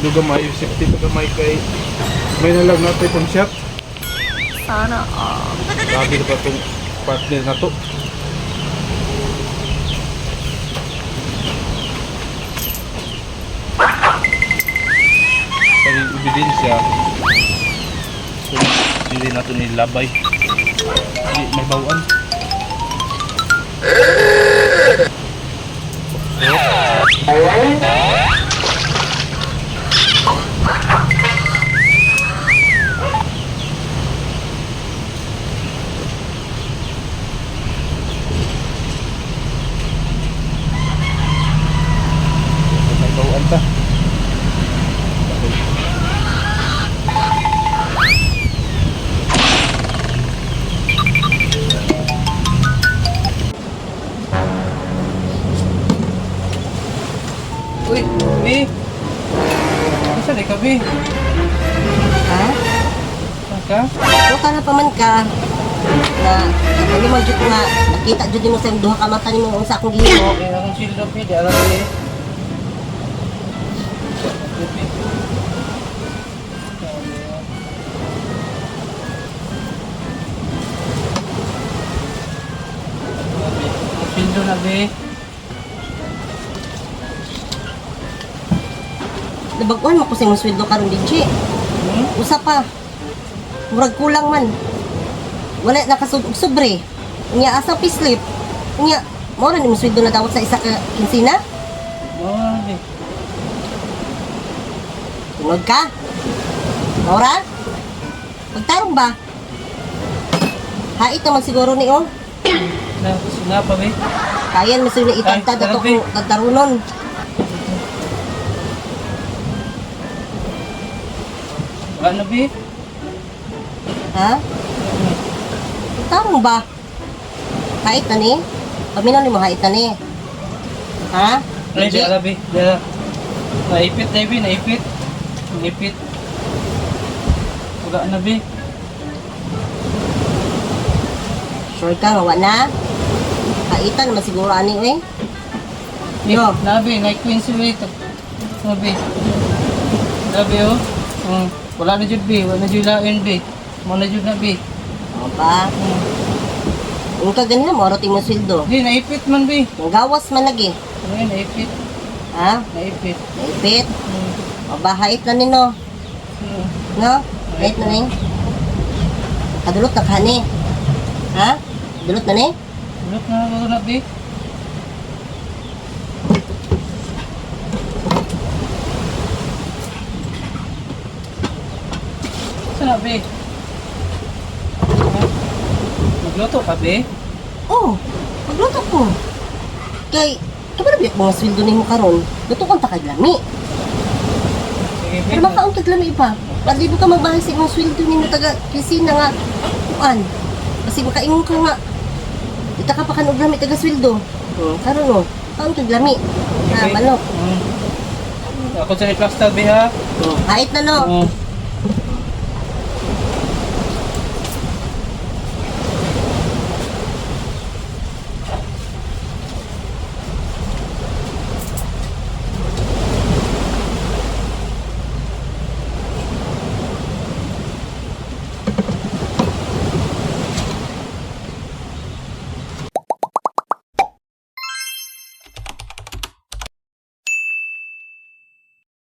Medyo gamay, safety pa gamay kay may nalang natin pang shot. Sana all. Grabe na ba itong partner na to? Paging ebidensya kung hindi natin nilabay. Hindi, may bawaan. May bawaan ta. Uy, B. Asa di ka, B? Ha? Saan ka? Buka na pa man ka na ano man jud nga nakita jud nimo sa imong duha ka mata nimo unsa akong gihimo. Okay, akong sildo, B. Di alam, B. B. Akong sildo na, B. Nabag-uan mo ko sa imong sweldo karon DJ. Hmm? Usa pa. Murag kulang man. Wala nakasud og sobre. Unya asa pislip. Unya mao ra nimong sweldo na dawat sa isa ka kinsina? Oh, B. Tungod ka? Maura? Pagtarong ba? Hait naman siguro ni oh. Na, na pa, B. Kaya mo siguro itagtad Ay, ato grabe. kung tagtarunon. Wala na, B. Ha? Pagtarong ba? Hait na ni? Paminaw ni mo hait na ni. Ha? Ay, di Benji? ala, B. Di ala. Naipit na, B. Naipit. Naipit. Wala na, B. Sure ka nga wala? Haitan naman siguro ani eh. Yo. Nabi, na-queen si Wait. Nabi. Nabi, oh. Wala na jud, B. Wala na jud lain, B. Wala na jud na, B. O ba? Kung ka ganyan mo, mo sweldo. Di, naipit man, B. Ang gawas man lagi. Ano yun, naipit. Ha? Naipit. Naipit. Hmm. O ba, hait na nino. No? Hait na ni. Kadulot na ka ni. Ha? Dulot na ni? Ulot na, ulot na, B. Saan na, B? Ha? Magluto ka, B? Oh, magluto ko. Kay, kabalo biyak mga sweldo nimo karon. Luto kong takag lami. Sige, B. Pero makaon kag lami pa. Padlibo ka magbahay sa imong sweldo nimo taga kisina nga kuan. Kasi makaingon ka nga. Ita ka pa kan og lami taga sweldo. Karon oh, kaon kag lami. Ha, Sige, B. manok. Ako sa ni Plaster, B, ha? Hait na no. Oo.